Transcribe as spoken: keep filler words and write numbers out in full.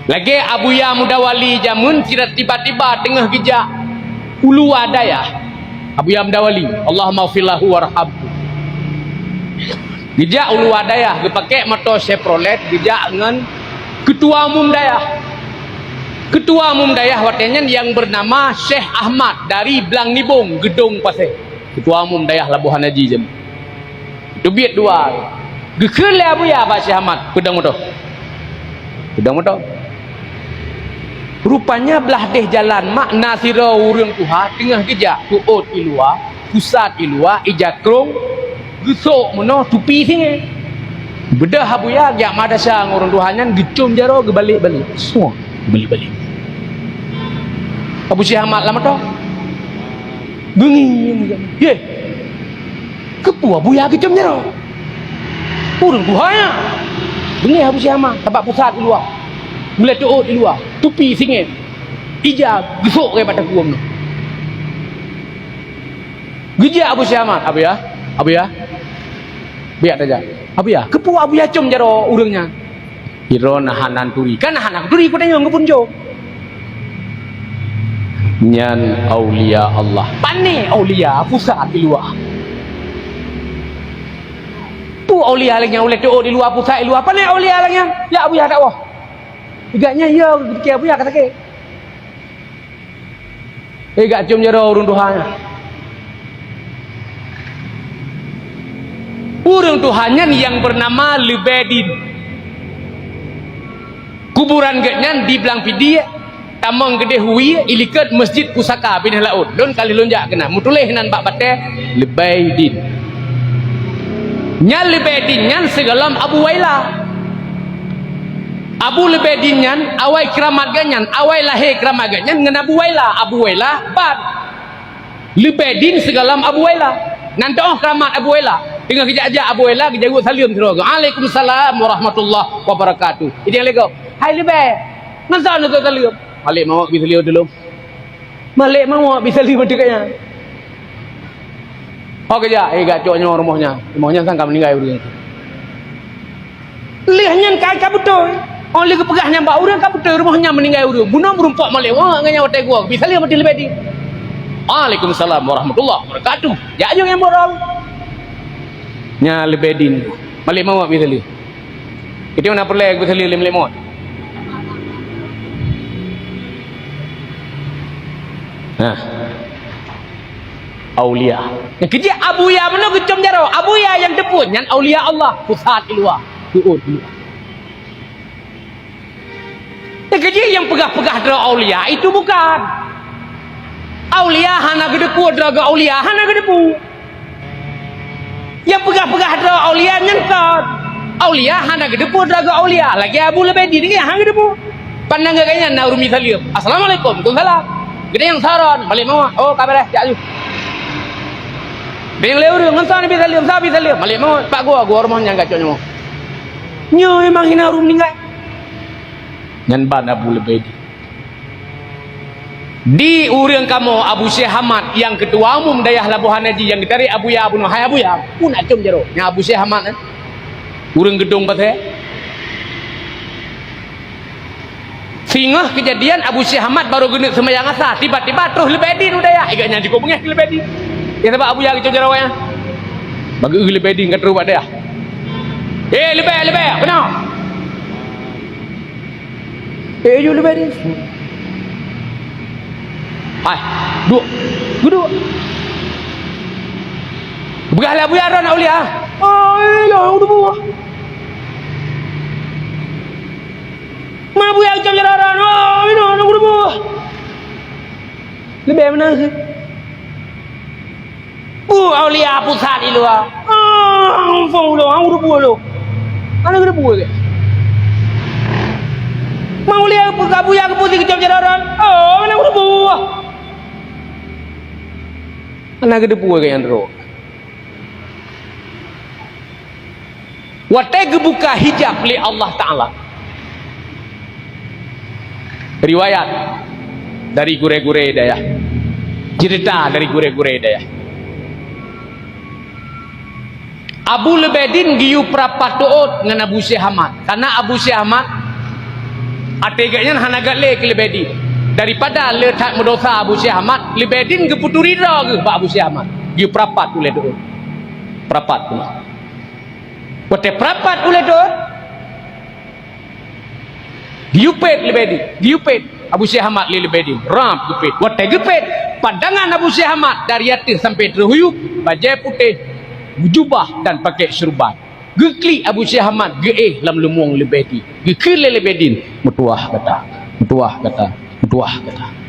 Lagée Abuya Mudawali jameun sira tiba-tiba teungoh geujak u luwa dayah. Abuya Mudawali, Allahummaghfir lahu warhamhu. Geujak u luwa dayah, geupakék moto Chevrolet, geujak ngon keutua umum dayah. Keutua umum dayah watée nyan nyang beunama Syekh Ahmad dari Blang Nibong, Geudong Pasé. Keutua umum dayah Labuhan Haji jameun. Teubiet dua. Geukheun lé Abuya bak Syekh Ahmad, peudong moto. Peudong moto. Rupanya blah deh jalan mak na sidroe ureuëng tuha teungoh geujak, teuôt i luwa, pusat i luwa, ija krong, geusok meunoe tupi singoh. Beudôh Abuya jak madrasah ngon ureuëng tuha nyan geucom jaroe geubalek-balek. Semua geubalek-balek. Abu Syekh Ahmad lam moto. Beungéh. Yeh. Keupeue Abuya geucom jaroe? Ureuëng tuha nyan. Beungéh Abu Syekh Ahmad, sabab pusat i luwa. Mulai teuôt i luwa, tupi singoh. Ija geusok keu mata kuwam nyoe. Geujak Abu Syekh Ahmad, "Abuya, Abuya." Biak tajak. "Abuya, keupeue Abuya com jaroe ureuëng nyan?" Droeneuh hana turi. Kan hana turi, kutanyong keupeue jom. Nyan aulia Allah. Pane aulia pusat i luwa. Peue aulia lagée nyan ulée teuôt i luwa pusat i luwa. Pane aulia lagée nyan? Ya Abuya dakwah. Igak nyan ya, geupiké Abuya ka sakét. Eh, gak cium jaroe ureuëng tuha nyan. Ureuëng tuha nyan nyang beunama Leubedin. Kuburan geuh nyan di Blang Pidie, tamong keudeh wie, ilikot Masjid Pusaka binéh laôt. Lôn ka lheueh lôn jak keunan, meutuléh nan bak batée Leubedin. Nyan Leubedin nyan sigohlom Abu Waila. Abu Leubedin nyan, awai keuramat geuh nyan, awai lahé keuramat geuh nyan ngon Abu Waila. Abu Waila ban. Leubedin sigohlom Abu Waila. Nan teuôh keuramat Abu Waila. Teungoh geujak-jak Abu Waila, geujaweueb saleuem sidroe geuh. "Waalaikumsalam warahmatullahi wabarakatuh." Idéh lé gob, "Hai Leubeh, ngon soe neuh saleuem?" "Malek mawöt bi saleuem tulông." Malek mawöt bi saleuem ateueh geuh nyan. Oh, geujak, eh, gak cok nyoe rumoh nyan. Rumoh nyan sang ka meuninggai ureuëng. Lheueh nyan ka, ka beutôi. Oh, lheueh geupeugah nyan bak ureuëng ka beutôi, rumoh nyan meuninggai ureuëng. Bunoe meurumpok malek mawöt ngon nyan watée geuwoe. Bi saleuem ateueh Leubedin. "Waalaikumsalam warahmatullahi wabarakatuh." Jak jong nyang boh rau. Nyan Leubedin. Malek mawöt bi saleuem. Itu na peureulée geupeuseuleueng lé malek mawöt. Nah. Aulia. Nyang keujeuet Abuya meunoe geucom jaroe. Abuya nyang teupeue nyan aulia Allah. Pusat di luwa. Tu'ut di luwa. Nyang keujeuet nyang peugah-peugah droe aulia itu bukan. Aulia hana geuteupeue droe geuh aulia, hana geuteupeue. Nyang peugah-peugah droe aulia nyan kon. Aulia hana geuteupeue droe geuh aulia. Lagée Abu Leubedin nyan hana geuteupeue. Pandang geuh nyan na ureuëng bi saleuem. "Assalamualaikum." "Waalaikumsalam." Geutanyoe nyang saron, malek mawöt. "Oh, ka beureh, jak laju." Geutanyoe lé ureuëng, "Ngon soe neuh bi saleuem, soe bi saleuem?" "Malek mawöt, bak gua, gua rumoh nyan gak cok nyoe." Nyoe memang hina ureuëng meuninggai. Nyan ban Abu Leubedin. Di ureuëng kamoe Abu Syekh Ahmad nyang keutua umum dayah Labuhan Haji nyang geutarek Abuya bunoe, hai Abuya, peue na com jaroe. Nyan Abu Syekh Ahmad, eh. Ureuëng Geudong Pasé. Singoh keujadian Abu Syekh Ahmad barô geuneuk seumayang asa, tiba-tiba troh Leubedin u dayah. Igak nyan jikuk beungéh keu Leubedin. Ya sabab Abuya geucom jaroe nyan. Bagi Leubedin ka troh bak dayah. "Eh, Leubeh, Leubeh, keunoe." Eh, yue leubeh di. Hai, duek. Geuduek. Peugah lé Abuya droe na aulia. Oh, ya, udah buah. Ma Abuya geucom jaroe droe. Oh, inoe, na udah buah. Leubeh meunan sih. Peue aulia pusat di luwa. Ah, muphom ulôn, hana geuteupeue lôn. Hana geuteupeue gét. Ma aulia Abuya geupeue si geucom jaroe droe. Oh, hana geuteupeue. Hana geuteupeue gét nyang droe. Watée geubuka hijab lé Allah Taala. Riwayat dari gurée-gurée dayah. Ceurita dari gurée-gurée dayah. Abu Leubedin geuyue peurapat teuôt ngon Abu Syekh Ahmad. Karena Abu Syekh Ahmad Até geuh nyan hana gét lé keu leubeh di. Daripada le that meudosa Abu Syekh Ahmad, leubeh di geupeuturi droe geuh bak Abu Syekh Ahmad. Geupeurapat ulée deuôt. Peurapat pula. Watée peurapat ulée deuôt, geuyue pét leubeh di, geuyue pét Abu Syekh Ahmad lé leubeh di, rab geupét. Watée geupét, pandangan Abu Syekh Ahmad dari ateueh sampai teuhuyup, bajée putéh, jubah dan pakai syurban. Geuklik Abu Syekh Ahmad geuéh lam leumueng leubeh di. Geukheun lé leubeh di, "Meutuwah gata, meutuwah gata, meutuwah gata."